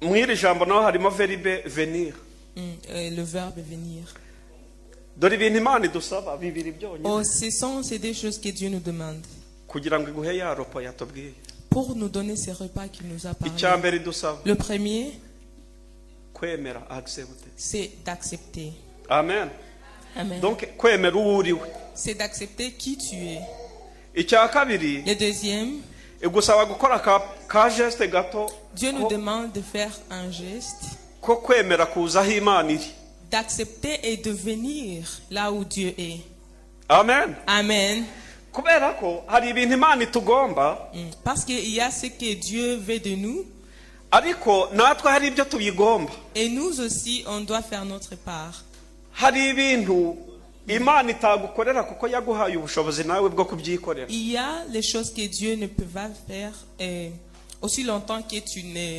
Mu iri jambo naho harimo verbe venir. Le verbe venir. Dore ibintu Imana idusaba bibiri byonyine Oh, ce sont ces deux choses que Dieu nous demande kugira ngo iguhe ya repas yatubwiye. Pour nous donner ces repas qu'il nous a parlé. Icya mbere idusaba, Le premier, kwemera, accepter. C'est d'accepter. Amen. Amen. Donc kwemera uwo uriwe. C'est d'accepter qui tu es. Icya kabiri, Le deuxième, igusaba gukora ka geste gato Dieu nous ko, demande de faire un geste, ko kwemera kuza aho Imana iri. D'accepter et de venir là où Dieu est. Amen. Amen. Kubera ko hari ibintu Imana itugomba, Parce qu'il y a ce que Dieu veut de nous ariko natwe hari ibyo tuyigomba. Et nous aussi, on doit faire notre part. Hari ibintu Imana itagukorera kuko yaguhaye ubushobozi nawe bwo kubyikorera. Il y a les choses que Dieu ne peut pas faire aussi longtemps que tu n'es